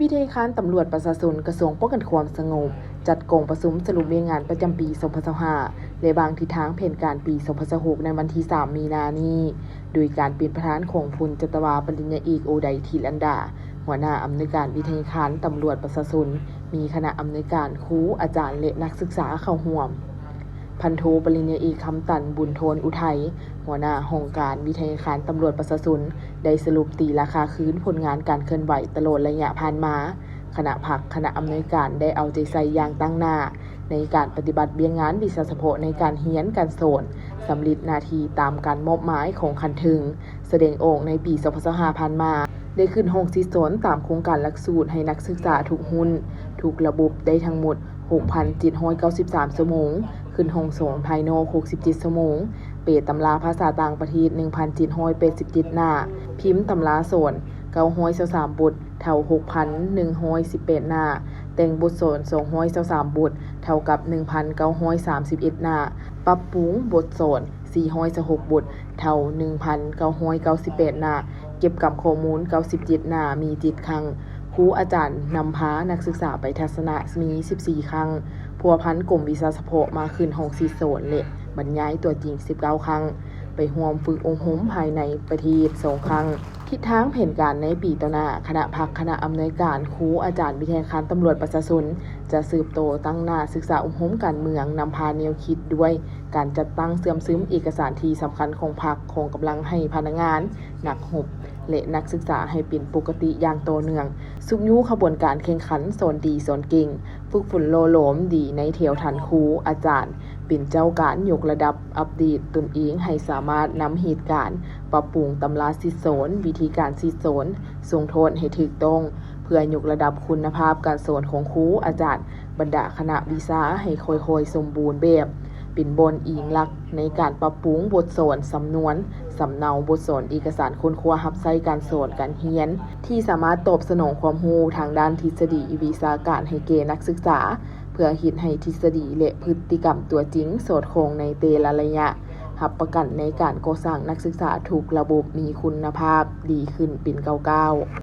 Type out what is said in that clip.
ວິທະຍາຄານຕຳຫຼວດປະຊາຊົນ ກະຊວງປ້ອງກັນຄວາມສະຫງົບ ຈັດກອງປະຊຸມສະຫຼຸບວຽກງານປະຈຳປີສອງພັນຊາວຫ້າ ແລະ ວາງທິດທາງແຜນການປີສອງພັນຊາວຫົກ ໃນວັນທີສາມມີນານີ້ ໂດຍການເປັນປະທານຂອງພົນຈັດຕະວາ ປະລິນຍາເອກ ໂອໄດ ທິລັນດາ ຫົວໜ້າອຳນວຍການວິທະຍາຄານຕຳຫຼວດປະຊາຊົນ, ມີຄະນະອຳນວຍການ, ຄູ, ອາຈານ ແລະ ນັກສຶກສາເຂົ້າຮ່ວມ. ພັນໂທປະລິນຍາເອກ ຄຳຕັນ ບຸນທອນອຸໄທ ຫົວໜ້າຫ້ອງການວິທະຍາຄານຕຳຫຼວດປະຊາຊົນ ໄດ້ສະຫຼຸບຕີລາຄາຄືນຜົນງານການເຄື່ອນໄຫວຕະຫຼອດໄລຍະຜ່ານມາ. ຄະນະພັກ, ຄະນະອຳນວຍການໄດ້ເອົາໃຈໃສ່ຢ່າງຕັ້ງໜ້າ ໃນການປະຕິບັດວຽກງານວິຊາສະເພາະໃນການຮຽນການສອນ, ສຳເລັດໜ້າທີ່ຕາມການມອບໝາຍຂອງຂັ້ນເທິງ, ສະແດງອອກໃນປີສອງພັນຊາວຫ້າຜ່ານມາ ໄດ້ຂຶ້ນຫ້ອງສິດສອນຕາມໂຄງການຫຼັກສູດໃຫ້ນັກສຶກສາທຸກຮຸ່ນ, ທຸກລະບົບໄດ້ທັງໝົດຫົກພັນເຈັດຮ້ອຍເກົ້າສິບສາມຊົ່ວໂມງ, ຂຶ້ນຫ້ອງສອນພາຍນອກຫົກສິບເຈັດຊົ່ວໂມງ, ແປຕຳລາພາສາຕ່າງປະເທດໜຶ່ງພັນເຈັດຮ້ອຍແປດສິບເຈັດໜ້າ, ພິມຕຳລາສອນເກົ້າຮ້ອຍຊາວສາມບົດ ເທົ່າຫົກພັນໜຶ່ງຮ້ອຍສິບແປດໜ້າ, ແຕ່ງບົດສອນສອງຮ້ອຍຊາວສາມບົດ ເທົ່າກັບໜຶ່ງພັນເກົ້າຮ້ອຍສາມສິບເອັດໜ້າ, ປັບປຸງບົດສອນສີ່ຮ້ອຍຊາວຫົກບົດ ເທົ່າໜຶ່ງພັນເກົ້າຮ້ອຍເກົ້າສິບແປດໜ້າ, ເກັບກຳຂໍ້ມູນເກົ້າສິບເຈັດໜ້າ ມີເຈັດຄັ້ງ, ຄູອາຈານນຳພານັກສຶກສາໄປທັດສະນະມີສິບສີ່ຄັ້ງ, ພົວພັນກົມວິຊາສະເພາະມາຂຶ້ນຫ້ອງສິດສອນ ແລະ ບັນຍາຍຕົວຈິງສິບເກົ້າຄັ້ງ, ໄປຮ່ວມຝຶກອົບຮົມພາຍໃນປະເທດສອງຄັ້ງ. ທິດທາງແຜນການໃນປີຕໍ່ໜ້າ, ຄະນະພັກ, ຄະນະອຳນວຍການ, ຄູ, ອາຈານວິທະຍາຄານຕຳຫຼວດປະຊາຊົນ ຈະສືບຕໍ່ຕັ້ງໜ້າສຶກສາອົບຮົມການເມືອງ, ນຳພາແນວຄິດດ້ວຍການຈັດຕັ້ງເຊື່ອມຊຶມເອກະສານທີ່ສຳຄັນຂອງພັກ, ຂອງກຳລັງໃຫ້ພະນັກງານ, ນັກຮົບ ແລະ ນັກສຶກສາໃຫ້ເປັນປົກກະຕິຢ່າງຕໍ່ເນື່ອງ, ຊຸກຍູ້ຂະບວນການແຂ່ງຂັນສອນດີສອນເກັ່ງ, ຝຶກຝົນຫຼໍ່ຫຼອມດີໃນແຖວທ່ານຄູ, ອາຈານ ເປັນເຈົ້າການຍົກລະດັບ ອັບເດດຕົນເອງໃຫ້ສາມາດນຳເຫດການ ປັບປຸງຕຳລາສິດສອນ, ວິທີການສິດສອນ, ສົ່ງທອດໃຫ້ຖືກຕ້ອງ ເພື່ອຍົກລະດັບຄຸນນະພາບການສອນຂອງຄູອາຈານບັນດາຄະນະວິຊາໃຫ້ຄ່ອຍໆສົມບູນແບບ, ເປັນບ່ອນອີງຫຼັກໃນການປັບປຸງບົດສອນ, ສຳນວນ, ສຳເນົາບົດສອນເອກະສານຄົ້ນຄວ້າຮັບໃຊ້ການສອນການຮຽນ ທີ່ສາມາດຕອບສະໜອງຄວາມຮູ້ທາງດ້ານທິດສະດີວິຊາການໃຫ້ແກ່ນັກສຶກສາ, ເພື່ອເຮັດໃຫ້ທິດສະດີ ແລະ ພຶດຕິກຳຕົວຈິງສອດຄ່ອງໃນແຕ່ລະໄລຍະ, ຮັບປະກັນໃນການກໍ່ສ້າງນັກສຶກສາທຸກລະບົບມີຄຸນນະພາບດີຂຶ້ນເປັນກ້າວໆ.